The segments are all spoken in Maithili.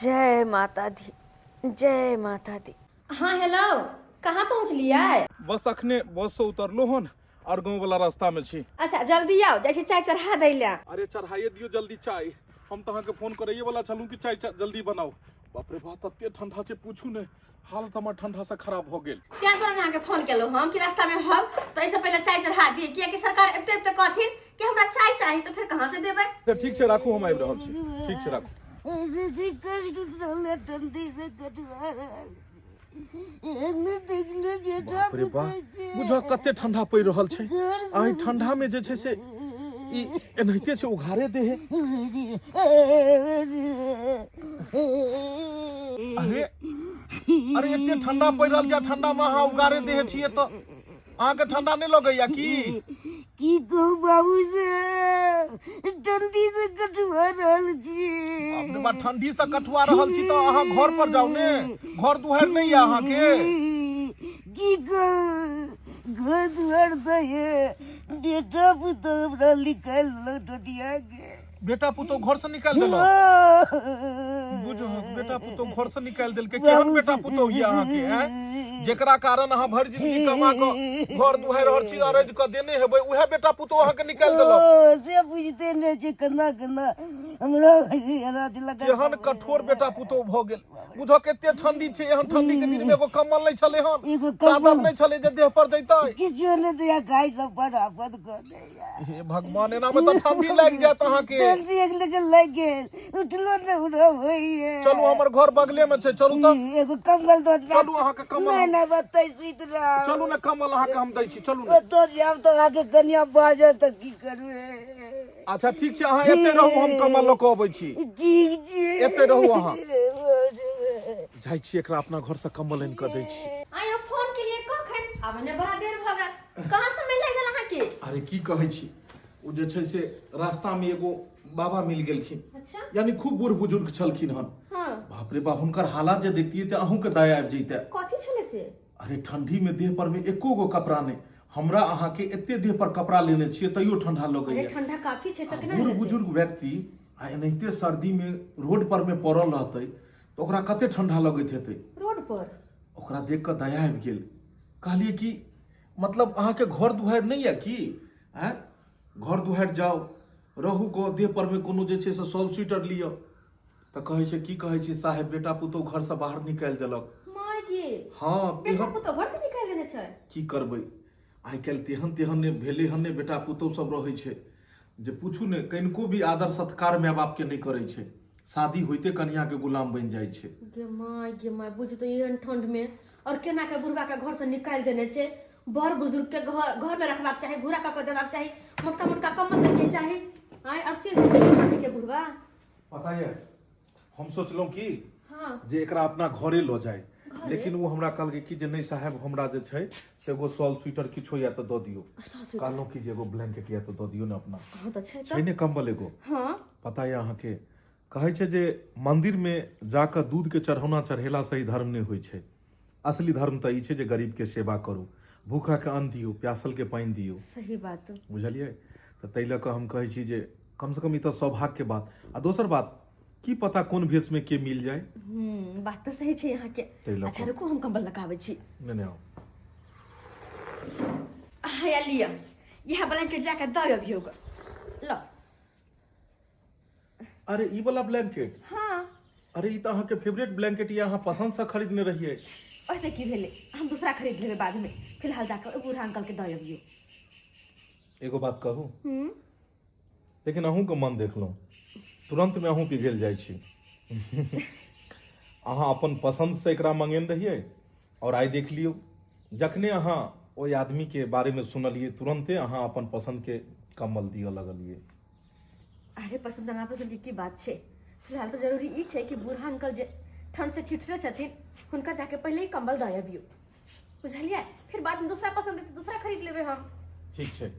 जय माता दी, जय माता दी। हाँ हेलो, कहाँ पहुँचलियै? बस अखने बस से उतरलो हन और गाँव वाला रास्ता में छी। अच्छा जल्दी आउ, जाइ छी चाय चढ़ा दै लए। अरे चढ़ाइए दियो जल्दी चाय, हम तऽ अहाँके फोन करैए वाला छलहुँ कि चाय जल्दी बनाउ। बाप रे बाप, तते ठंडा छै पूछू ने, हालत हमर ठंडा से खराब भऽ गेल। तें दुआरे अहाँके फोन केलहुँ हम कि रास्ता में हम तऽ एहिसँ पहिले चाय चढ़ा दियै, कियाकि सरकार एबते एबते कहथिन कि हमरा चाय चाही, तऽ फेर कहाँ से देबै? तऽ ठीक छै राखू, हम आबि रहल छी। ठीक छै राखू। ऐसे जी कष्ट उठल ठंडी से कटवा रहल छी। एहने देखले बेटा बाप रे बाप, पुतोह के। बुझऽ कते ठंडा पड़ि रहल छै। आ एहि ठंडा में जे छै से ई एनाहिते छै उघारे देहे। अरे अरे एते ठंडा पड़ि रहल छै, ठंडा में अहाँ उघारे देहे छियै तऽ अहाँके ठंडा नहि लगैया की? की कहू बाबू से, ठंडी से कटुआ रहल छी। बाप रे बाप, ठंडी से कटुआ रहल छी तऽ अहाँ घर पर जाउ ने, घर दुआरि नहि यऽ अहाँके? की कहू, घर दुआर तऽ ये बेटा पुतोह हमरा निकालि देलक टोटिया के। बेटा पुतोह घर से निकालि देलक? बुझो बेटा पुतोह घर से निकालि देलकै। केहन बेटा पुतोह यऽ अहाँके, आँय? जेकरा कारण अहाँ भरि जिंदगी कमा कऽ घर दुआरि हर चीज अरजि कऽ देने हेबै, उएह बेटा पुतोह अहाँके निकालि देलक। ओ, से बुझते नहि छै केना केना हमरा अनाज लगा। केहन कठोर बेटा पुतोह भऽ गेल। बुझो कते ठंडी छै, एहन ठंडी के दिन में एगो कम्बल नहि छलै हन, एगो चादर कम्बल नहि छलै जे देह पर दैतै, किछो नहि दैया, गाय सब पर आफत कऽ दैया। हे भगवान, एना में तऽ ठंडी लागि जायत अहाँके। ठंडी एक लेकिन लागि गेल, उठलो नहि उठब होइए। चलू हमर घर बगले में छै, चलू तऽ। एगो कम्बल दऽ दिअ। चलू अहाँके कम्बल नहि नहि बतै सुति रहब। चलू ने कम्बल अहाँके हम दै छी, चलू ने। ओतऽ जायब तऽ अहाँके कनिया बाजत तऽ की करबै? अच्छा ठीक छै, अहाँ एते रहू, हम कम्बल लऽ कऽ अबै छी। ठीक छै, एते रहू अहाँ। जाइ छी एकरा अपना घर से कम्बल आनि कऽ दै छी। आइ हम फोन केलियै कखन, आब ने बड़ा देर भऽ गेल, कहाँ समय लागि गेल अहाँके? अरे की कहै छी, ओ जे छै से रास्ता में एगो बाबा मिल गेलखिन। अच्छा। यानी खूब बूढ़ बुजुर्ग छलखिन हन। हाँ। बाप रे बाप, हुनकर हालात जे देखतियै तऽ अहूँके दया आबि जैते। कथी छलै से? अरे ठंडी में देह पर में एको गो कपड़ा नहीं, हमरा अहाँ के एते देह पर कपड़ा लेने छियै तैयो ठंडा लगैया। अरे ठंडा काफी छै तऽ केना बूढ़ हेतै? बुजुर्ग व्यक्ति आ एनाहिते सर्दी में रोड पर में पड़ल रहतै तऽ ओकरा कते ठंडा लगैत हेतै। रोड पर ओकरा देख कऽ दया आबि गेल। कहलियै कि मतलब अहाँके घर दुआरि नहि यऽ की? आँय, घर दुआरि जाउ रहू गो, देह पर में कोनो जे छै से शॉल स्वेटर लिअ। तऽ कहै छै की कहै छै साहेब, बेटा पुतोह घर से बाहर निकालि देलक। माय गे। हाँ, बेटा तेहन पुतोह घर से निकालि देने छै। की करबै, आइ काल्हि तेहन तेहन ने भेलै हन ने बेटा पुतोह सब रहै छै जे पूछू ने, कनिको भी आदर सत्कार माय बाप के नहि करै छै। शादी होइते कनिया के गुलाम बनि जाइ छै। गे माय गे माय, बुझ तऽ एहन ठंड में और केना के बुढ़वा के घर से निकालि देने छै। बड़ बुजुर्ग के घर घर में रखबाक चाही, घूरा कऽ के देबाक चाही, मोटका मोटका कम्बल दैके चाही। आँय, और से के बुढ़वा। पता ये, हम सोचलहुँ कि हाँ। जे एकरा अपना घरे लऽ जाय, लेकिन ओ हमरा कहलकै कि जे नहि साहेब, हमरा जे छै से एगो शॉल स्वेटर किछो या तऽ दऽ दियौ। Shawl sweater? कहलहुँ कि जे एगो ब्लैंकेट या तऽ दऽ दियौ ने अपना। हाँ तऽ छै। छै ने कम्बल एगो। हाँ। पता ये अहाँके, कहै छै जे मंदिर में जाकऽ दूध के चढ़ौना चढ़ेला से ही धर्म नहि होइ छै। असली धर्म तऽ ई छै जे गरीब के सेवा करू, भूखा के अन्न दियौ, प्यासल के पानि दियौ। सही बात। बुझलियै? तऽ ताहि लऽ कऽ हम कहै छी जे कम से कम ई तऽ सौभाग्य के बात। आ दोसर बात, की पता कोन भेष में के मिल जाय। बात तऽ सही छै अहाँके। ताहि लऽ अच्छा कऽ। रुकू, हम कम्बल लगाबै छी। नहि नहि आउ। हैया लिअ, इएह ब्लैंकेट जाके दऽ अबियौ गऽ। ल। अरे ई वाला ब्लैंकेट? हाँ। अरे ई तऽ अहाँके फेवरेट ब्लैंकेट यऽ, अहाँ पसंद से खरीदने रहियै। ओहिसे की भेलै, हम दूसरा खरीद लेबै बाद में, फिलहाल जाके ओहि बूढ़ा अंकल के दऽ अबियौ। एगो बात कहू? लेकिन अहूँके मन देखलहुँ, तुरन्तमे अहूँ पिघलि जाइ छी। अहाँ अपन पसन्दसँ एकरा मङ्गेने रहियै आओर आइ देख लियौ, जखने अहाँ ओहि आदमीके बारेमे सुनलियै तुरन्ते अहाँ अपन पसन्दके कम्बल दिअ लगलियै। अरे पसन्द नापसन्द के की बात छै, फिलहाल तऽ जरूरी ई छै कि बूढ़ा अंकल जे ठंड से ठिठुरे छथिन हुनका जाके पहिले ही कम्बल दऽ अबियौ, बुझलियै? फिर बाद में दूसरा पसंद हेतै दूसरा खरीद लेबै हम। ठीक छै,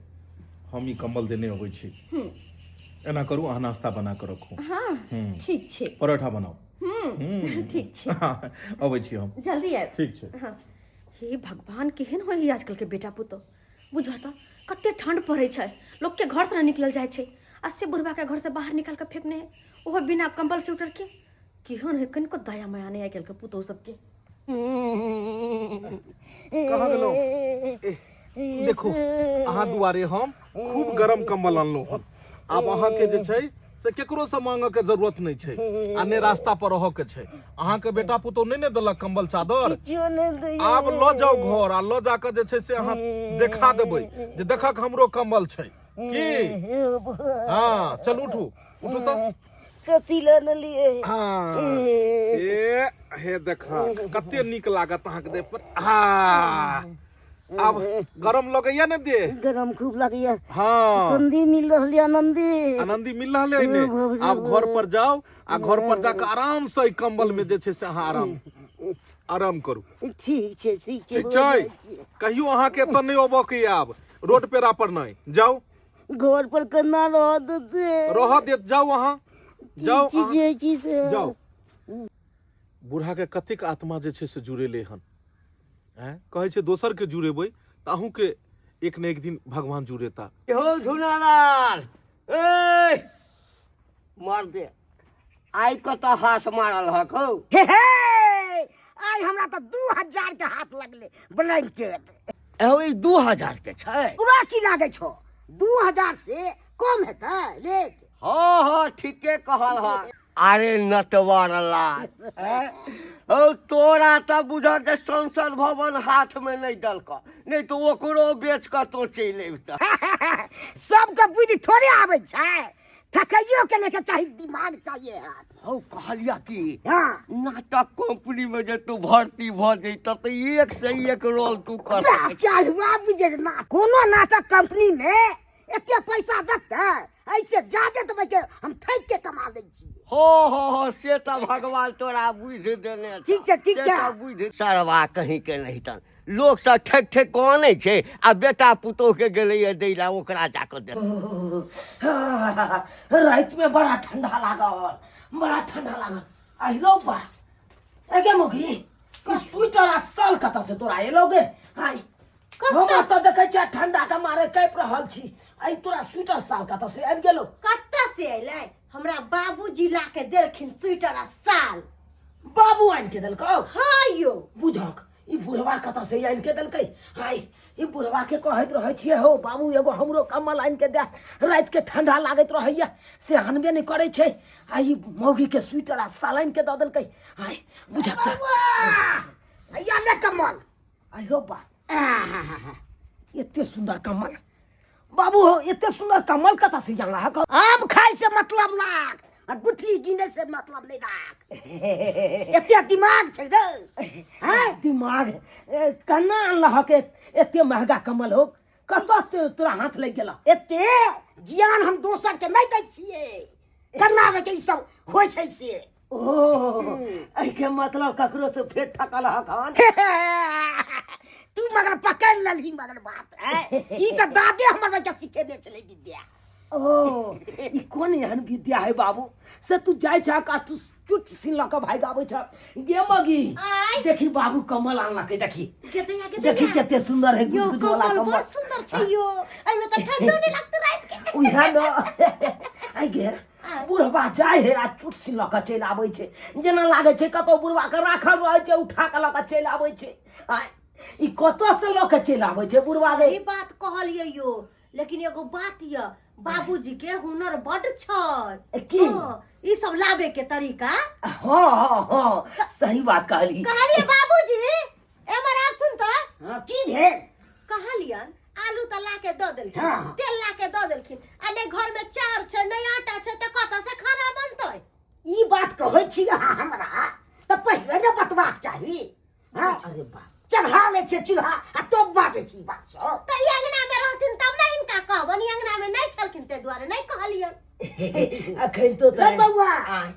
हम ई कम्बल देने अबै छी। एना करू, अहाँ नाश्ता बना कऽ रखू। हाँ ठीक छै। परोठा बनाउ। ठीक छै। अबै छी हम। जल्दी आयब। ठीक छै। हाँ। हे भगवान, केहन होइ आजकल के बेटा पुतोह, बुझऽ तऽ कते ठंड पड़ै छै, लोकके घरसँ नहि निकलल जाइ छै, आ से बुढ़बाके घरसँ बाहर निकालि कऽ फेकने है, ओहो बिना कम्बल स्वेटर के। केहन है कनिको दया माया नहि आइ काल्हिके पुतहु सबके। कहाँ गेलहुँ? ए, देखू अहाँ दुआरे हम खूब गरम कम्बल अनलहुँ हन। आब अहाँके जे छै से केकरो से मांगऽ के जरूरत नहि छै आ नहि रास्ता पर रहऽ के छै। अहाँके बेटा पुतोह नहि ने देलक कम्बल चादर? किछो नहि दैया। आब लऽ जाउ घर आ लऽ जाकऽ जे छै से अहाँ देखा देबै जे देखक हमरो कम्बल छै की। हँ चल उठू उठू तऽ। कथी लऽ लेलियै? हाँ ए हे देख कते नीक लागत अहाँके देह पर। हाँ आब गरम लगैया ने देह? गरम खूब लगैया। हाँ सुगंधी मिल रहल या आनंदी। आनंदी मिल रहल है ने। आब घर पर जाओ आ घर पर जाके आराम से एहि कंबल में जे छै से अहाँ आराम आराम करू। ठीक छै ठीक छै। ठीक छै? कहियो अहाँके एतऽ नहि अबऽ के आब रोड पेरा पर नहि जाउ। घर पर केना रह देते? रह देत, जाउ अहाँ जाउ ठीक अहाँ छै, ठीक छै। जाउ। बूढ़ा के कतेक आत्मा जे छै से जुड़ेले हन। आँय कहै छै दोसर के जुड़ेबै तऽ अहूँके एक ने एक दिन भगवान जुड़ेता। हो झुनालाल ए मार दे आइ कतऽ हाथ मारल हक हौ? हे हे आइ हमरा तऽ 2000 के हाथ लगले ब्लैंकेट। एहो ई 2000 के छै? तोरा की लागै छौ 2000 से कम हेतै रेट? हाँ हाँ ठीके कहल हँ। अरे नटवर लाल हौ तोरा तऽ बुझऽ जे संसद भवन हाथ में नहीं दलक, नहीं तो ओकरो बेच कऽ तो चलि अबितह। सबके बुद्धि थोड़े आबै छै, थकैयो के लेके चाही दिमाग चाहिए यार। हौ कहलिया कि हाँ। नाटक कंपनी में जे तू भर्ती भऽ जैतह तऽ एक से एक रोल तू कर बाप, सकै छी। क्या हुआ बुझे ना कोनो नाटक कंपनी में एते पैसा देतै, ऐसे ज्यादे देबै के हम थक के कमा लै छी। हो हो हो से तऽ भगवान तोरा बुझि देने छौ। ठीक छै, ठीक से छै। तऽ बुझि सरवा कहीं के नहीं तन लोक सब ठेक ठेक कऽ आनै छै आ बेटा पुतोह के गेलैया दै ला ओकरा जाकऽ दे। राति में बड़ा ठंडा लागल, बड़ा ठंडा लागल। आइलो बा एगे मुखी ई स्वेटर आ साल कतऽ से तोरा एलो गे? आइ हम तऽ देखै छियै ठंडा के मारे काँपि रहल छी, आइ तोरा स्वेटर साल कतऽ से आबि गेलो? कतऽ से एलै? हमरा बाबूजी ला के देलखिन स्वेटर आ साल। बाबू आनि के देलकौ? हाँ यौ। बुझक ई बुढ़वा कतऽ से आनि के देलकै? आइ ई बुढ़वा के कहैत रहै छियै हौ बाबू एगो हमरो कम्बल आनि के दे, राति के ठंडा लागैत रहैया, से आनबे नहि करै छै। आ ई मौगी के स्वेटर आ साल आनि के दऽ देलकै। आइ बुझक तऽ हैया ले कम्बल। आइ रौ बा एते सुन्दर कम्बल बाबू हो, एते सुन्दर कम्बल कतऽ से आनलहक? आम खाय से मतलब लाग आ गुठली गिने से मतलब नहीं राख। एते दिमाग छै रे। हैं दिमाग केना आनलहक एते महंगा कम्बल हो? कतऽ से तोरा हाथ लागि गेल? एते ज्ञान हम दोसर के नहीं दै छियै, केना के ई सब होइ छै से। ओ एहिके मतलब ककरो से फेर ठकल हक हन? तू मगर पकड़ लेलही मगर बात है। ई तऽ दादे हमर बच्चा सिखेने छलै विद्या। ओ ई कोन एहन विद्या है बाबू से तू जाइ छह आ तू चुट सीन लऽ कऽ भागि आबै छह? गे मगी आय। देखी बाबू कमल आनलकै, देखी केते या केते देखी या। कते सुंदर है यो गुदगुद वाला कम्बल कम्बल। बड़ सुंदर छै यो, एहिमे तऽ ठंडो नहि लागतै राति के। उएह न आइ गे बुढ़बा जाइ है आ चुट सीन लऽ कऽ चलि आबै छै, जेना लागै छै कतौ बुढ़बा के राखल रहै छै, उठा कऽ लऽ कऽ चलि आबै छै। आ ई कतऽ से लऽ कऽ चलि आबै छै बुढ़बा गे? ई बात कहलियै यो, लेकिन एगो बात यऽ बाबूजी के हुनर बड छै। की? हाँ, ई सब लाबे के तरीका। हाँ हाँ हाँ सही बात कहली। कहलियै बाबूजी एमर आबथुन तऽ। हाँ, की भेल? कहलियन आलू तऽ ला के दऽ देलखिन, हाँ। तेल ला के दऽ देलखिन, आ नहि घर में चाउर छै नहि आटा छै, तऽ कतऽ से खाना बनतै? ई बात कहै छी अहाँ हमरा तऽ पहिले ने बतबाक चाही। हाँ? अरे बा चढ़ा लै छियै चूल्हा आ तब बाजै छी ई बात सब। तऽ ई अंगना में रहथिन तब ने हिनका कहबनि, ई अंगना में नहि छलखिन ताहि दुआरे नहि कहलियन। अखन तो रे बौआ आय।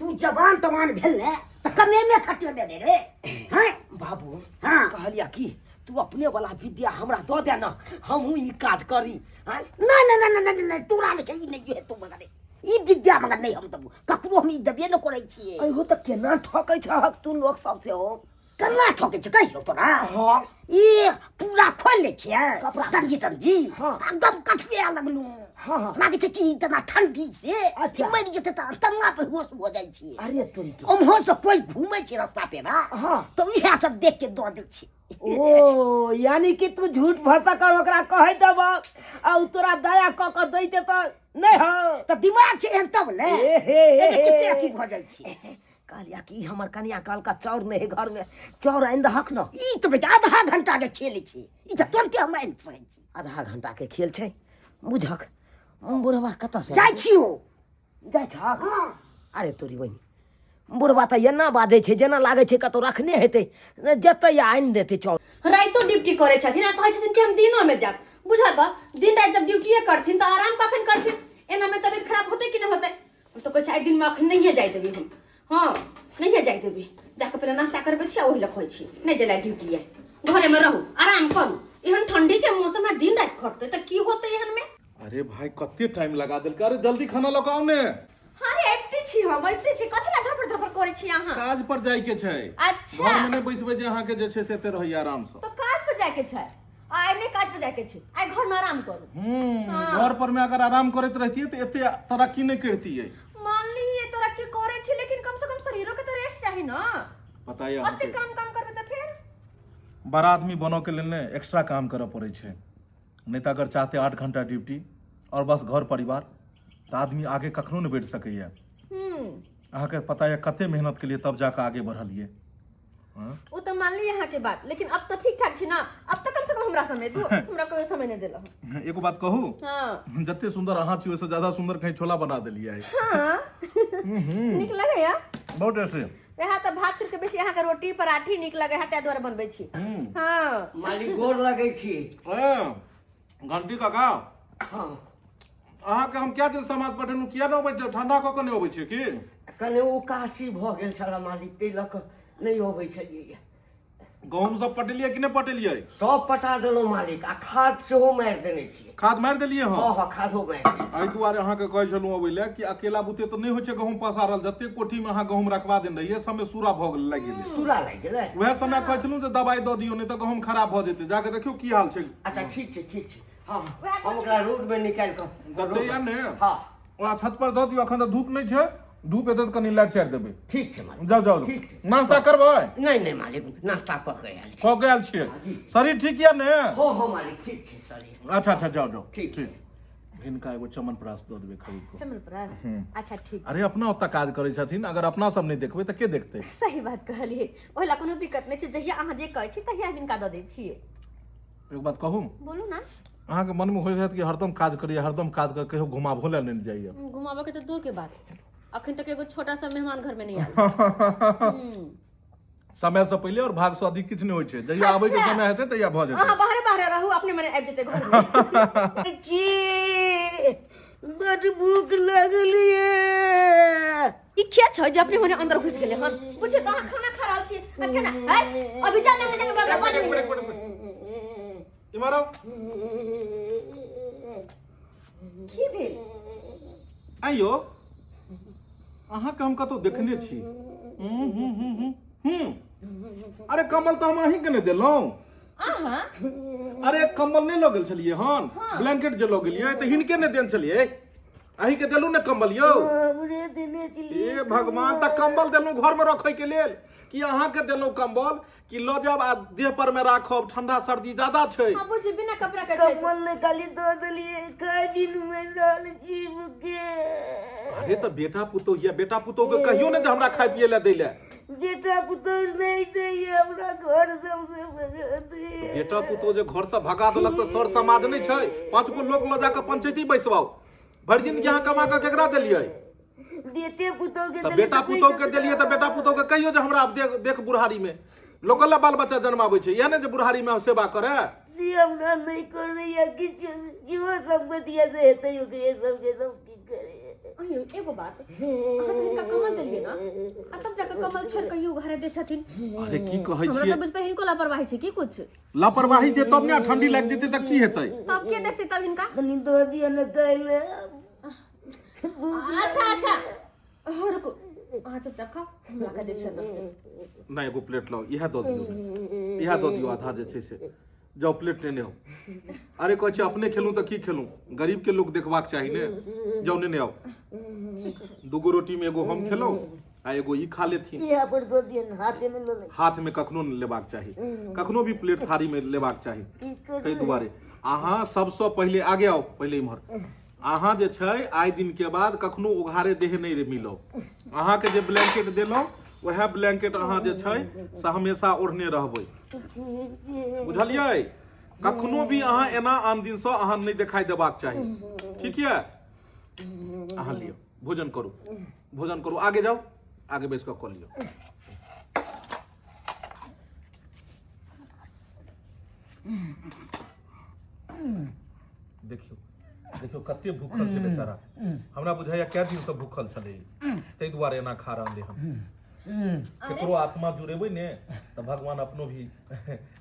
तू जवान तवान भेल ने तऽ कमेमे खटेबे ने रे। हैं बाबू हाँ। कहलिया कि तू अपने वाला विद्या हमरा दऽ दे ना, हमहूँ ई काज करी। आय? नहीं नहीं नहीं नहीं नहीं तोरा लेके ई नहीं हेतौ, मगर ई विद्या मगर नहीं हम देबौ ककरो, हम ई देबे न करै छियै। अहो तऽ केना ठकै छहक तू लोक सबसे हो? केना ठकै छै कहियौ तोरा? हाँ। ई पूरा खोलि लै छियै कपड़ा। गंजी तंजी। हाँ। एकदम कठिया लगलू। हाँ, हाँ। लागै छै कि इतना ठंडी से अच्छा। मरि जेतै तऽ तन्ना पे होश भऽ जाइ छै अरे तोरी के उम्हर से कोई घूमै छै रास्ता पे ना हाँ। तऽ इएह सब देख के दऽ दै छै ओ यानी कि तू झूठ भसा कर ओकरा कहै देब आ उ तोरा दया कऽ कऽ दैते तऽ नहि हो तऽ दिमाग छै एहन तब ने ए हे हे एहिमे हे। कते अथी भऽ जाइ छै कहलिया कि हमर कनिया कहलका चाउर नहि है घरमे चाउर आनि दहक ने ई तऽ बेटा आधा घंटा के खेल छै ई तऽ तुरन्ते हम आनि सकै छी आधा घंटा के खेल छै बुझक बुढ़वा कतऽ से जाइ छी ओ जाइ छहक अरे तोरी बहिन बुढ़वा तऽ एना बाजै छै जेना लागै छै कतौ रखने हेतै जेतै आ आनि देतै चाउर राइतो ड्यूटी करै छथिन आ कहै छथिन कि हम दिनोमे जायब बुझऽ तऽ दिन राति जब ड्यूटिए करथिन तऽ आराम कखन करथिन एनामे तबियत खराब होतै कि नहि होतै हम तऽ कहै छी आइ दिनमे अखन नहिए जाय देबै हम हँ नहिए जाय देबै जाकऽ पहिले नाश्ता करबै छी आ ओहि लए कहै छी नहि जाय ड्यूटी आइ घरेमे रहू आराम करू एहन ठंडी के मौसममे दिन राति खटतै तऽ की होतै एहनमे अरे भाई कते टाइम लगा देलकै अरे जल्दी खाना लऽ कऽ आउ ने अरे अबिते छी हम अबिते छी कथी लए धरफड़ धरफड़ करै छी अहाँ काज पर जाय के छै अच्छा। घर में नहि बैसबै जे अहाँके जे छै से एते रहैया आराम से तऽ काज पर जायके छै आइ नहि काज पर जायके छै आइ घरमे आराम करू घर पर में अगर आराम करैत रहतियै तऽ एते तरक्की नहि करतियै मान ली तरक्की करै छी लेकिन कम से कम शरीरो के तऽ रेस्ट चाही ना पता यऽ अते अहाँके काम काम करबै तऽ फेर बड़ा आदमी बनऽ के लेल ने एक्स्ट्रा काम करऽ पड़ै छै नहि तऽ अगर चाहते 8 घंटा ड्यूटी और बस घर परिवार तऽ आदमी आगे कखनो नहि बढ़ि सकैया अहाँके पता यऽ कते मेहनत केलियै तब जाकऽ आगे बढ़लियै ओ तऽ मानली अहाँके बात लेकिन अब तऽ ठीक ठाक छी ना अब तऽ कम से कम हमरा समय दू हमरा कहियो समय नहि देलक एगो बात कहू हाँ जते सुंदर अहाँ छी ओहिसँ ज्यादा सुंदर कहीं छोला बना देलियै आइ। हाँ नीक लगैया बहुत टेस्टी वएह तऽ भात छोड़ि के बेसी अहाँके रोटी पराठी नीक लगै है ताहि दुआरे बनबै छी हाँ मालिक गोर लगै छी ए, घंटी काका हँ अहाँके हम क्या दिन समाद पठेलहुँ किया नहि अबै छै ठंडा कऽ कऽ नहि अबै छै की कने उकासी भऽ गेल छल मालिक ताहि लऽ कऽ नहि अबै छलियै गहूँम सब पटेलियै कि नहि पटेलियै सब पटा देलहुँ मालिक आ खाद सेहो मारि देने छियै खाद मारि देलियै हँ हँ हँ खादो मारि देलियै एहि दुआरे अहाँके कहै छलहुँ अबै लए कि अकेला बुते तऽ नहि होइ छै गहूँम पसारल जते कोठीमे अहाँ गहूँम रखबा देने रहियै सबमे सूरा भऽ गेल लागि गेलै सूरा लागि गेलै वएह समय कहै छलहुँ जे दबाइ दऽ दियौ नहि तऽ गहूँम खराब भऽ जेतै जाके देखियौ की हाल छै अच्छा ठीक छै ठीक छै हँ हम ओकरा रोडमे निकालि कऽ दतैया ने हँ ओकरा छत पर दऽ दियौ अखन तऽ धूप नहि छै धूप एतै तऽ कनि लाइट चारि देबै ठीक छै मालिक जाउ जाउ ठीक छै नाश्ता करबै नहि नहि मालिक नाश्ता कऽ के आयल छी कऽ के आयल छियै शरीर ठीक यऽ ने हँ हँ मालिक ठीक छै शरीर अच्छा अच्छा जाउ जाउ ठीक छै हिनका एगो चमनप्राश दऽ देबै खरीद कऽ चमनप्राश अच्छा ठीक अरे अपना ओतऽ काज करै छथिन अगर अपना सब नहि देखबै तऽ के देखतै सही बात कहलियै ओहि लए कोनो दिक्कत नहि छै जहिया अहाँ जे कहै छी तहिया हम हिनका दऽ दै छियै एगो बात कहू बोलू ना अहाँके मनमे होइत हैत कि हरदम काज करियै हरदम काज कर कहियो घुमाबो लए नहि जाइए घुमाबऽ के तऽ दूर के बात अखन तक एगो छोटा सा मेहमान घर में नहीं आयल समय से पहिले और भाग से अधिक किछु नहि होइ छै जहिया आबै के अच्छा। समय हेतै तहिया भऽ जेतै अहाँ बाहरे बाहरे रहू अपने मने आबि जेतै घर में छी बड भूख लागल ये ई के छै जे अपने मने अंदर घुसि गेलै हन बुझियौ तऽ अहाँ खाना खा रहल छी आ केना है अभी जा मांगे जाके बाबा बन इम्हर आउ की भेल आइयो अहाँके हम कतहु देखने छी हूँ हूँ हूँ हूँ हूँ अरे कम्बल तऽ हम अहीँके नहि देलहुँ अहाँ अरे कम्बल नहि लऽ गेल छलियै हन ब्लैंकेट जे लऽ गेलियै तऽ हिनके नहि देने छलियै अहीँके देलहुँ ने कम्बल यौ हमरे देने छलियै हे भगवान तऽ कम्बल देलहुँ घरमे रखैके लेल कि अहाँके देलहुँ कम्बल कि लऽ जायब आ देह पर मे राखब ठंडा सर्दी ज्यादा छै हाँ बुझी बिना कपड़ा के छै कम्बल ने खाली दऽ देलियै खाय दिन मरि रहल छी भूखे अरे तऽ बेटा पुतोह ये बेटा पुतोह के कहियो ने जे हमरा खाय पिए लए दै लए बेटा पुतोह नहि दैये हमरा घर सबसे भगा दैये बेटा पुतोह जे घर से भगा देलक तऽ सर समाज नहि छै पांच गो लोक लऽ जाकऽ पंचायती बैसबाउ भरि जिंदगी अहाँ कमा कऽ केकरा देलियै बेटे पुतोह के तऽ बेटा पुतोह के देलियै तऽ बेटा पुतोह के कहियो जे हमरा आब देख देख बुढ़ारी में लोक लए बाल बच्चा जन्माबै छै इएह ने जे बुढ़ारी में सेवा करे से हमरा नहि करैया किछु जीवो सम्पत्ति से हेतै ओकरे सबके सब की करे अहियो एगो बात अहाँ तऽ हिनका कमल देलियै ने आ तब जाके कमल छोड़ि कऽ यौ घरे दै छथिन अरे की कहै हमरा छियै तऽ बुझ पे हिनको लापरवाही छै की कुछ लापरवाही छै तब ने ठंडी लागि जेतै तऽ की हेतै तब के देखतै तब हिनका कनि दऽ दिअ ने काल्हि अच्छा अच्छा हाँ रुको अहाँ चुपचाप खाओ हम ला कऽ दै छी अंदर से नहि एगो प्लेट लाउ इएह दऽ दियौ इएह दऽ दियौ आधा जे छै से जाउ प्लेट नेने आउ। अरे कहै छै अपने खेलहुँ तऽ की खेलहुँ, गरीबके लोक देखबाक चाही ने। जाउ नेने आउ। दूगो रोटीमे एगो हम खेलहुँ आ एगो ई खा लेथिन। इएह पर दऽ दियनि, हाथेमे लऽ ले। हाथमे कखनो नहि लेबाक चाही, कखनो भी प्लेट थारीमे लेबाक चाही। की करू? ताहि दुआरे अहाँ सबसँ पहिले आगे आउ, पहिले इम्हर। अहाँ जे छै आइ दिन के बाद कखनो उघारे देह नहि मिलब। अहाँके जे ब्लैंकेट देलहुँ वएह ब्लैंकेट अहाँ जे छै से हमेशा ओढ़ने रहबै, बुझलियै? कखनो भी अहाँ एना आन दिनसँ अहाँ नहि देखाई देबाक चाही, ठीक यऽ? अहाँ लिअ, भोजन करू, भोजन करू। आगे जाउ, आगे बैस कऽ कऽ लिअ। देखियौ देखियौ कते भूखल छै बेचारा। हमरा बुझाइया कै दिनसँ भूखल छलै, ताहि दुआरे एना खा रहलै हन। केकरो आत्मा जुड़ेबै ने तऽ भगवान अपनो भी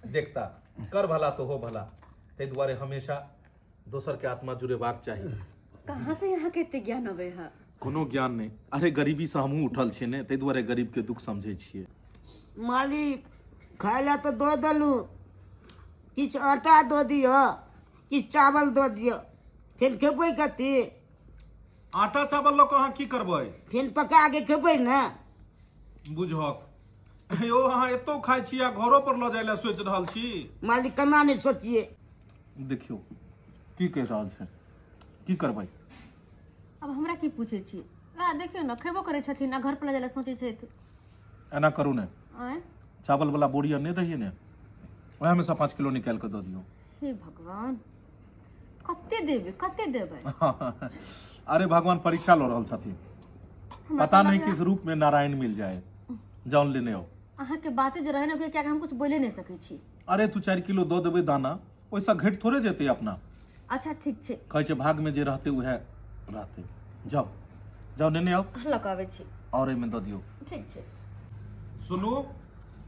देखता। कर भला तो हो भला, ताहि दुआरे हमेशा दोसर के आत्मा जुड़ेबाक चाही। कहाँ से यहाँ के एते ज्ञान अबै है? कोनो ज्ञान नहि। अरे गरीबीसँ हमहूँ उठल छियै ने, ताहि दुआरे गरीबके दुख समझै छियै। मालिक, खाय लए तऽ दऽ देलहुँ, किछु आटा दऽ दिअ, किछु चावल दऽ दिअ, फेर खेबै कथी? आटा चावल लऽ कऽ अहाँ की करबै? फेर पका के खेबै ने। बुझहक यौ, अहाँ एतौ खाइ छी आ घरो पर लऽ जाइ लए सोचि रहल छी? मालिक, केना नहि सोचिए। देखियौ की कहि रहल छै, की करबै? आब हमरा की पूछै छी? आ देखियौ ने, खेबो करै छथिन आ घर पर लऽ जाइ लए सोचै छथि। एना करू ने। आँय? चावल वाला बोरी आर नहि रहिए ने, वएह में से 5 किलो निकालि कऽ दऽ दियौ। हे भगवान, कते देबै, कते देबै? अरे भगवान परीक्षा लऽ रहल छथिन, हमरा पता तऽ नहीं लगैया किस रूप में नारायण मिल जाए। जान लेने आओ। अहाँके बाते जे रहै ने, कियाकि हम कुछ बोले नहि सकै छी। अरे तू 4 किलो दऽ देबै दाना, ओहिसँ घटि थोड़े जेतै अपना। अच्छा ठीक छै। कहै छै भाग में जे रहतै उएह रहतै। जाउ जाउ नेने आउ। लऽ कऽ आबै छी। आओर एहिमे दऽ दियौ। ठीक छै। सुनू,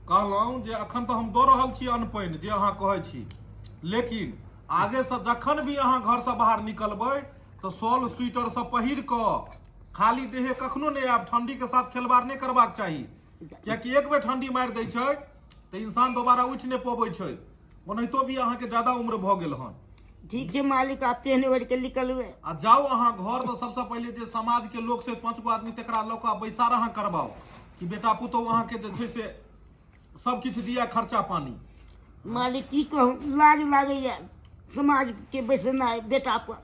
कहलहुँ जे अखन तऽ हम दऽ रहल छी अन्न पानि जे अहाँ कहै छी, लेकिन आगेसँ जखन भी अहाँ घरसँ बाहर निकलबै तऽ शॉल स्वेटर सब पहिर कऽ, खाली देहे कखनो नहि आयब। ठंडी के साथ खेलबाड़ नहि करबाक चाही, कियाकि एक बेर ठंडी मारि दै छै तऽ इंसान दोबारा उठि नहि पबै छै। ओनाहितो भी अहाँके ज्यादा उम्र भऽ गेल हन। ठीक छै मालिक, आब पेहन ओढ़ि के निकलबै। आ जाउ अहाँ घर तऽ सबसँ पहिले जे समाज के लोक छै 5 गो आदमी तकरा लऽ कऽ बैसार अहाँ करबाउ कि बेटा पुतहु अहाँके जे छै से सब किछु दिया खर्चा पानी। मालिक की कहू, लाज लागैया समाज के बैसेनाइ बेटा पर।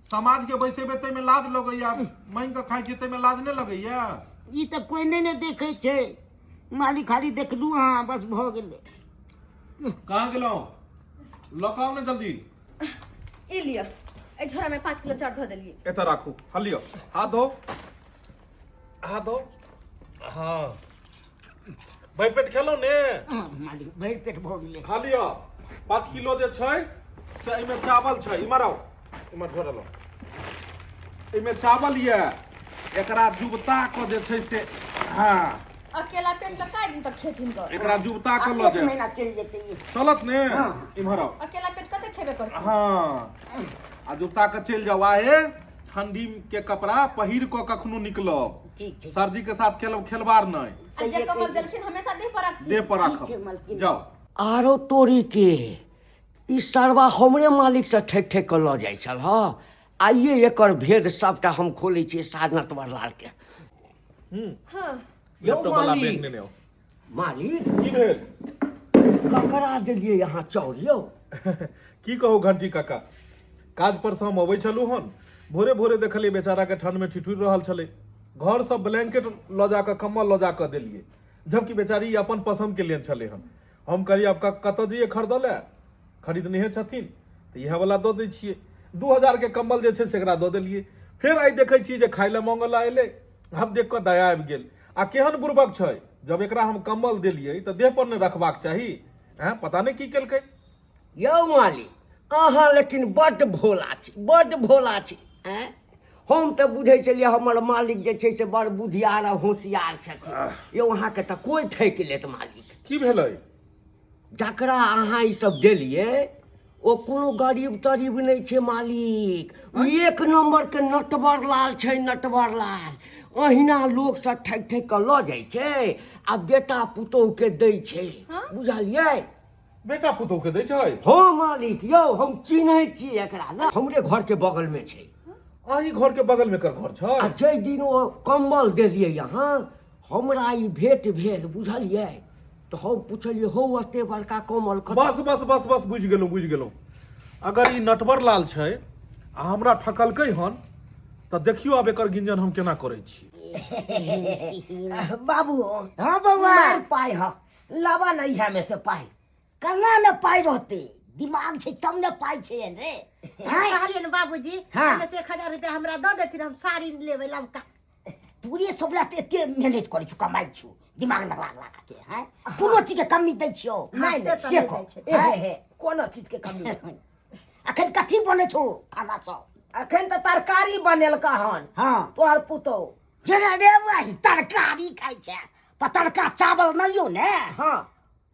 समाज के बैसेबै ताहिमे लाज लगैया, मांगि कऽ खाइ छियै ताहिमे लाज नहि लगैया? ई तऽ कोइ नहि ने देखै छै मालिक, खाली देखलू अहाँ बस भऽ गेलै। कहाँ गेलहुँ? लऽ कऽ आउ ने जल्दी। ई लिअ, एहि झोरामे 5 किलो चाउर धऽ देलियै। एतऽ राखू। हँ लिअ, हाथ धो, हाथ धो। हँ, भरि पेट खेलहुँ ने? हँ, मालिक, भरि पेट भऽ गेलै। हँ लिअ, 5 किलो जे छै से एहिमे चावल छै। इम्हर आउ, इम्हर झोरा लो। एहिमे चावल यऽ, एकरा जुबता कऽ जे छै से, हँ अकेला पेट तऽ कै दिन तक खेथिन गऽ? एकरा जुबता कऽ लऽ एक जायब। महीना चलि जेतै ई। चलत ने? इम्हर आउ। अकेला पेट कते खेबे करतै? हँ, आ जुबता कऽ चलि जाउ। आहे ठंडी के कपड़ा पहिर कऽ कखनो निकलब। ठीक छै। सर्दी के साथ खेलब खेलबार नहि। आ जे कमल देलखिन हमेशा देह पर राखथिन। देह पर ठीक छै, राखब। मालकिन। जाउ। आरो तोरी के ई सरवा हमरे मालिकसँ ठकि ठकि कऽ लऽ जाइ छल। हँ, आइए एकर भेद सबटा हम खोलै छियै सार नटवर लालके। हाँ यौ लैपटॉप वाला मालिक। बैग नेने आउ। मालिक, की भेल? ककरा देलियै अहाँ चाउर यौ? की कहू घंटी काका, काज पर से हम अबै छलहुँ हन भोरे भोरे, देखलियै बेचारा के ठंड में ठिठुरि रहल छलै। घर से ब्लैंकेट लऽ जाकऽ, कम्बल लऽ जाकऽ देलियै, जबकि बेचारी ई अपन पसंद के लेन छलै हन। हम कहलियै आब कतऽ जइयै खरीदऽ लए, खरीदनेहे छथिन तऽ इएह वला दऽ दै छियै। 2000 के कम्बल जे छै से एकरा दऽ देलियै। फेर आइ देखै छियै जे खाय लए मांगऽ लए एलै। हम देख कऽ दया आबि गेल। आ केहन बुड़बक छै, जब एकरा हम कम्बल देलियै तऽ देह पर नहि रखबाक चाही? हैं, पता नहि की केलकै। यौ मालिक, अहाँ लेकिन बड्ड भोला छी, बड्ड भोला छी। आँय, हम तऽ बुझै छलियै हमर मालिक जे छै से बड़ बुधियार आ होशियार छथिन। यौ, अहाँके तऽ कोइ ठकि लेत मालिक। की भेलै? जकरा अहाँ ई सब देलियै ओ कोनो गरीब तरीब नहि छै मालिक, ओ एक नम्बरके नटवर लाल छै, नटवर लाल। अहिना लोकसँ ठकि ठकि कऽ लऽ जाइ छै आ बेटा पुतोहुके दै छै, बुझलियै? बेटा पुतोह के दै छै? हँ मालिक यौ, हम चिन्है छी एकरा ने, हमरे घर के बगल में छै। अहीं घर के बगल में कर घर छै? आ जाहि दिन ओ कम्बल देलियै अहाँ, हमरा ई भेंट भेल, बुझलियै? तऽ हम पुछलियै, हौ एते बड़का कम्बल कतऽ? बस बस बस बस, बुझि गेलहुँ बुझि गेलहुँ। अगर ई नटवर लाल छै आ हमरा ठकलकै हन तऽ देखियौ आब एकर गिंजन हम केना करै छी। बाबू। हाँ बौआ। मार पाइ ह, लाबा नहीं है में से पाइ। कला ने पाइ रहते, दिमाग छै तब ने पाइ छै रे। आँय? कहलियै ने बाबूजी। हाँ। एहिमे से 1000 रुपया हमरा दऽ देथिन, हम साड़ी लेबै लमका। तोरे सब ला तऽ एते मेहनत करै छु, कमाइ छु, दिमाग लगा लगा के। हैं, कोनो चीज के कमी दै छियौ? नहि नहि। से से तऽ कह। नहि दै छै। ए हे हे, कोनो चीज के कमी नहि। अखन कथी बनै छौ खाना सब? अखन तऽ तरकारी बनेलका हन। हाँ। तोहर पुतोह। जेना रे वही तरकारी खाइ छै, पतरका चावल नहि यौ ने? हाँ।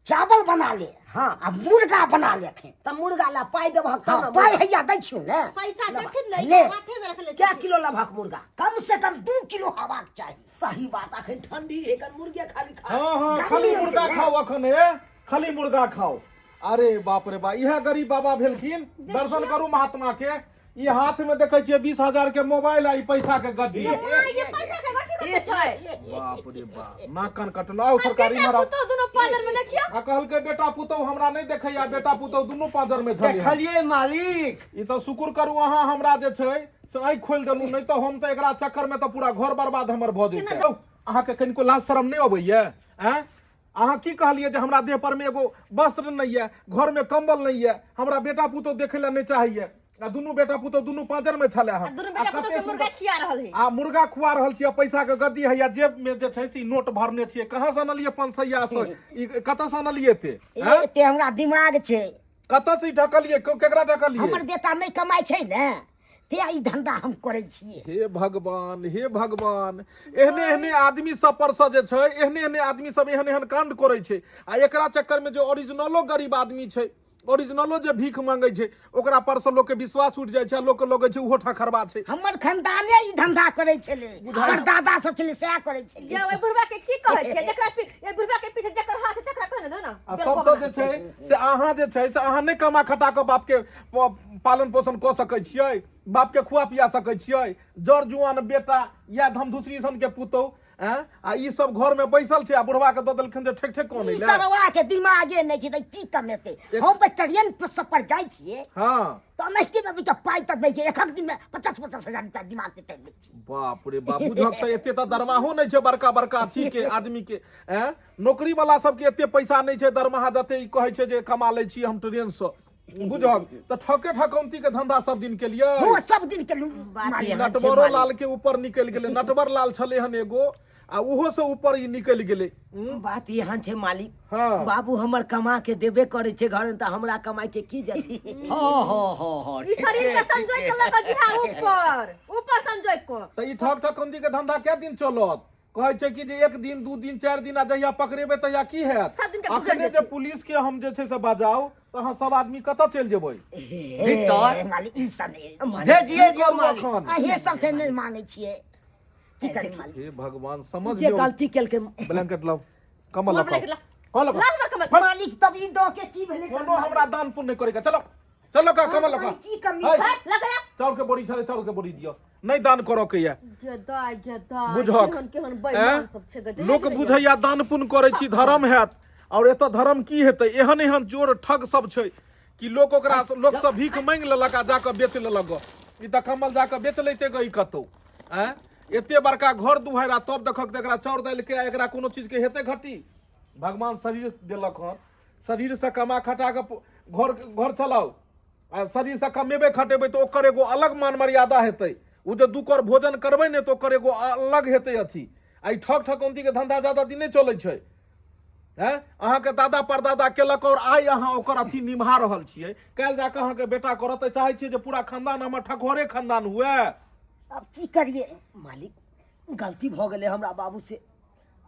चावल बना ले। हाँ। आ मुर्गा बना ले अखन। तऽ मुर्गा ला पाइ देबहक तब हाँ, ने। पाइ हैया दै छियौ ने। पैसा देथिन ने? ले। माथे में रखले कै छथिन। किलो लेबहक मुर्गा? कम से कम 2 किलो हवाक चाही। सही बात, अखन ठंडी एखन मुर्गे खाली खा। हाँ हाँ, गर्मी खाली होतै मुर्गा ने। खाओ अखन, हे खाली मुर्गा खाओ। अरे बाप रे बा, इएह गरीब बाबा भेलखिन। दर्शन करू महात्मा के। ई हाथ में देखै छियै 20,000 के मोबाइल आ ई पैसा के गड्डी। माँ, ये पैसा के गड्डी कतऽ छै? बाप रे बाप, नाक कान कटल। आउ सरकारी बेटा महाराज। पुतोह दुनू पाँजर में देखियौ। आ कहलकै बेटा पुतोह हमरा नहि देखैया, बेटा पुतोह दुनू पाँजर में छलै। देखलियै मालिक? ई तऽ शुक्र करू अहाँ हमरा जे छै से आँखि खोलि देलहुँ, नहि तऽ हम तऽ एकरा चक्कर में तऽ पूरा घर बर्बाद हमर भऽ जैतै। अहाँके कनिको लाज शरम नहि अबैया? आँय, अहाँ की कहलियै जे हमरा देह पर में एगो वस्त्र नहि यऽ, घर में कंबल नहि यऽ, हमरा बेटा पुतोह देखै लए नहि चाहैया, आ दुनू बेटा पुतोह दुनू पाँजर में छलै हन। आ दुनू आ बेटा पुतोह कते के मुर्गा सुन्दर- खिया रहल है। आ मुर्गा खुआ रहल छियै, पैसा के गद्दी है, या जेब में जे छै से ई नोट भरने छियै। कहाँ से अनलियै 500 सौ? ई कतऽ से अनलियै एते? आँय? एते हमरा दिमाग छै। कतऽ से ई ढकलियै? केकरा ढकलियै? हमर बेटा नहि कमाइ छै ने, ते ई धंधा हम करै छियै। हे भगवान, हे भगवान, एहने एहने आदमी सब पर से जे छै, एहने एहने आदमी सब एहन एहन कांड करै छै, आ एकरा चक्कर में जे ओरिजिनलो गरीब आदमी छै, ओरिजिनलो जे भीख मांगै छै, ओकरा पर से लोक के विश्वास उठि जाइ छै आ लोक के लगै छै ओहो ठकरबा छै। हमर खानदाने ई धंधा करै छलै, हमर दादा सब छलै सएह करै छलै। यौ, एहि बुढ़बा के की कहै छियै? जकरा एहि बुढ़बा के पीछे जकर हाथ है, तकरा कहने दो ना। आ सबसँ जे छै से अहाँ जे छै से अहाँ नहि कमा खटा कऽ बाप के पालन पोषण कऽ सकै छियै, बाप के खुआ पिया सकै छियै? जर जुआन बेटा या धमधुसरी सन के पुतोह, आँय, आ ई सब घर में बैसल छै आ बुढ़वा के दऽ देलखिन जे ठेक ठेक कऽ ई सरवा के दिमागे नहि छै तऽ की कमेतै? हम तऽ ट्रेन पर सब पर जाइ छियै। हाँ। तऽ एनाहिते मे के पाइ तक दै छै, एकक दिन में 50-50 हजार रुपया दिमाग के कर दै छै। बाप रे बाप, बुझक तऽ एते तऽ दरमाहो नहि छै बड़का बड़का अथी के आदमी के। आँय, नौकरी वाला सबके एते पैसा नहि छै दरमाहा जते ई कहै छै जे कमा लै छी हम ट्रेन से। बुझक तऽ ठके ठकौती के धंधा सब दिन के लिए। हो, सब दिन के लिए। बात एहन छै नटवरो मालिक। लाल के ऊपर निकलि गेलै। नटवर लाल छलै हन एगो, आ ओहो से ऊपर ई निकलि गेलै। बात एहन छै मालिक। हाँ। बाबू हमर कमा के देबे करै छै घर में, तऽ हमरा कमाई के की जरूरत? हाँ हाँ हाँ हाँ। ई शरीर के संजोग के लऽ कऽ जिहा ऊपर ऊपर संजोग को। तऽ ई ठक ठकौती के धंधा कै दिन चलत? कहै छै कि जे 1 दिन, 2 दिन, 4 दिन, आ जहिया पकड़ेबै तहिया की हैत? सब दिन के गुजर अखने जे जेतै। पुलिस के हम जे छै से बजाउ तऽ अहाँ सब आदमी कतऽ चलि जेबै? विक्टर। ए, मालिक, ई सब नहि। भेजिए दियौ करू मालिक। अखन? अहे सब के नहि मानै छियै, की करी मालिक? हे भगवान, समझ जे लियौ। गलती केलकै। ब्लैंकेट लाउ, कम्बल हमर लाउ। ब्लैंकेट लाउ। हँ, लाउ। लाउ हमर कम्बल। मालिक, तब ई दऽ के की भेलै? कोनो हमरा दान पुण्य नहि करैके। चलो चलो का कम्बल लाउ। की कमी है। छै? लगया। चाउर के बोरी छलै, चाउर के बोरी दियौ, नहि दान करऽ के यऽ। गदा गदा। बुझक केहन केहन ऐं? बेईमान सब छै गदे। लोक बुझैया दान पुण्य करै छी धर्म हैत, और एतऽ धर्म की हेतै? एहन एहन चोर ठग सब छै कि लोक ओकरा लोक सब भीख मांगि लेलक आ जाकऽ बेच लेलक गऽ। ई तऽ कम्बल जाकऽ बेच लैते गऽ ई कतौ। आँय, एते बड़का घर दुहारि आ तब देखक तऽ एकरा चाउर दालि के आ एकरा कोनो चीज के हेतै घटी? भगवान शरीर देलक हन, शरीर से कमा खटा कऽ घर घर चलाउ, आ शरीरसँ कमेबै खटेबै तऽ ओकर एगो अलग मान मर्यादा हेतै। ओ जे 2 कर भोजन करबै ने तऽ ओकर एगो अलग हेतै अथी। आ ई ठक ठकौतीके धन्धा ज्यादा दिन नहि चलै छै। हैं, अहाँके दादा परदादा केलक और आइ अहाँ ओकर अथी निभा रहल छियै, काल्हि जाकऽ अहाँके बेटा करत तऽ चाहै छियै जे पूरा खानदान हमर ठकहरे खानदान हुए। आब की करियै? मालिक, गलती भऽ गेलै हमरा बाबू से,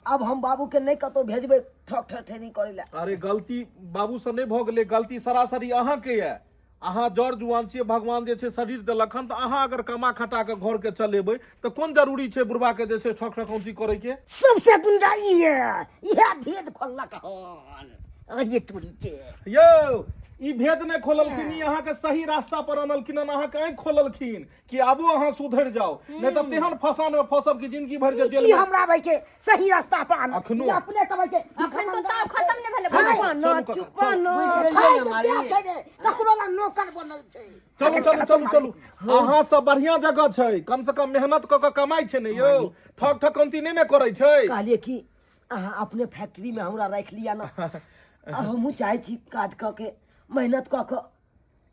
आब हम बाबू के नहि कतौ भेजबै ठक ठठेनी करै लए। अरे, गलती बाबू से नहि भऽ गेलै, गलती सरासरी अहाँके यऽ। अहाँ जर जुआन छियै, भगवान जे छै शरीर देलक हन, तऽ अहाँ अगर कमा खटा कऽ घरके चलेबै तऽ कोन जरूरी छै बुढ़बाके जे छै ठक ठकौती करैके? सबसे गुंडा ई है, इएह भेद खोललक हन। अरे तोरी के। यौ, ई भेद नहि खोललखिन, ई अहाँके सही रास्ता पर अनलखिन हन, अहाँके आँखि खोललखिन कि आबो अहाँ सुधरि जाउ, नहि तऽ तेहन फसान में फंसब कि जिंदगी भरि के ई जेल की में। हमरा भाई के सही रास्ता पर आनल? अखनो। ई अपने तब के अखन तो ताव खत्म नहि भेलै। चुपा न, चलू काका, चुपा न। खाय के प्यास छै रे, ककरो लग नौकर बनल छै। चलू चलू चलू चलू, अहाँ सब बढ़िया जगह छै, कम से कम मेहनत कऽ कऽ कमाइ छै ने यौ, ठक ठकौती नहि ने करै छै। कहलिए कि अहाँ अपने फैक्ट्री में हमरा राखि लिअ ने, आ हमहूँ चाहै छी काज कऽ के, मेहनत कऽ के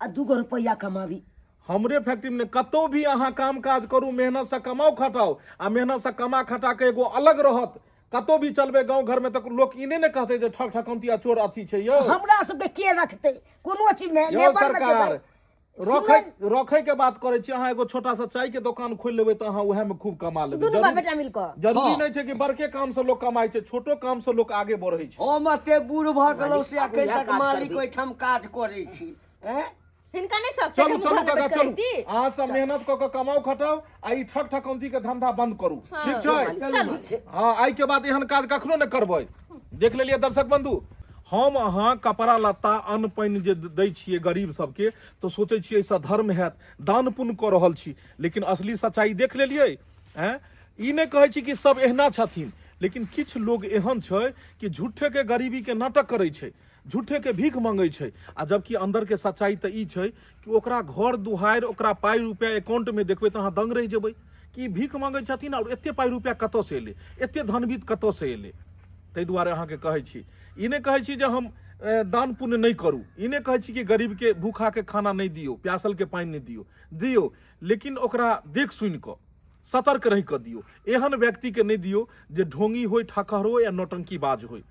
आ 2 गो रुपैआ कमाबी। हमरे फैक्ट्री में कतौ भी अहाँ काम काज करू, मेहनत से कमाउ खटाउ, आ मेहनत से कमा खटा के एगो अलग रहत। कतौ भी चलबै गाँव घर में तऽ लोक ई नहि ने कहतै जे ठक ठकौती आ चोर अथी छै यौ। हमरा सबके के रखतै कोनो चीज में? यौ लेबर में सरकार जेबै। रखै रखै के बात करै छी, अहाँ एगो छोटा सा चाय के दोकान खोलि लेबै तऽ अहाँ उएह में खूब कमा लेबै। दुनू बाप बेटा मिल कऽ। जरूरी नहि छै कि बड़के काम से लोक कमाइ छै, छोटो काम से लोक आगे बढ़ै छै। हम एते बूढ़ भऽ गेलहुँ से आब एखन इएह तक काज मालिक करबै। ओहिठाम काज करै छी। हैं? हिनका नहि शौक छै चलू कि चलू हम घर काका बैठ चलू, कऽ अहाँ सब मेहनत कऽ कऽ कमाउ खटाउ आ ई ठक ठकौती के धंधा बंद करू, ठीक छै? ठीक छै। हँ, आइ के बाद एहन काज कखनो नहि करबै। देख लेलियै दर्शक बंधु, हम अहाँ कपड़ा लत्ता अन्न पानि जे दै छियै गरीब सबके तऽ सोचै छियै एहिसँ धर्म हैत, दान पुण्य कऽ रहल छी, लेकिन असली सच्चाई देख लेलियै। आँय, ई नहि कहै छी कि सब एहना छथिन, लेकिन किछु लोग एहन छै कि झूठेके गरीबीके नाटक करै छै, झूठेके भीख मंगै छै, आ जबकि अन्दरके सच्चाई तऽ ई छै कि ओकरा घर दुहारि, ओकरा पाइ रुपैआ अकाउंटमे देखबै तऽ अहाँ दंग रहि जेबै कि ई भीख मंगै छथिन आओर एते पाइ रुपैआ कतऽसँ एलै, एते धनवित कतऽसँ एलै। ताहि दुआरे अहाँके कहै छी, ई नहि कहै छी जे हम दान पुण्य नहि करू, ई नहि कहै छी कि गरीबके भूखाके खाना नहि दियौ, प्यासलके पानि नहि दियौ, दियौ, लेकिन ओकरा देख सुनि कऽ सतर्क रहि कऽ दियौ। एहन व्यक्तिके नहि दियौ जे ढोंगी होय, ठकहर होय या नौटंकीबाज होय।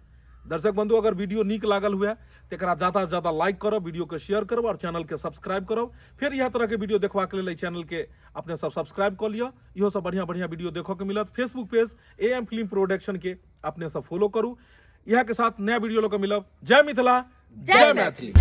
दर्शक बंधु, अगर वीडियो नीक लागल हुए तऽ एकरा ज़्यादा से ज़्यादा लाइक करब, वीडियो के शेयर करब और चैनल के सब्सक्राइब करब। फेर इएह तरह के वीडियो देखबाक लेल एहि चैनल के अपने सब सब्सक्राइब कऽ लिअ। इहो सब बढ़िया बढ़िया वीडियो देखऽ के मिलत। Facebook page A M film production के अपने सब फॉलो करू। इएह के साथ नया वीडियो लऽ कऽ मिलब। जय मिथिला, जय मैथिली।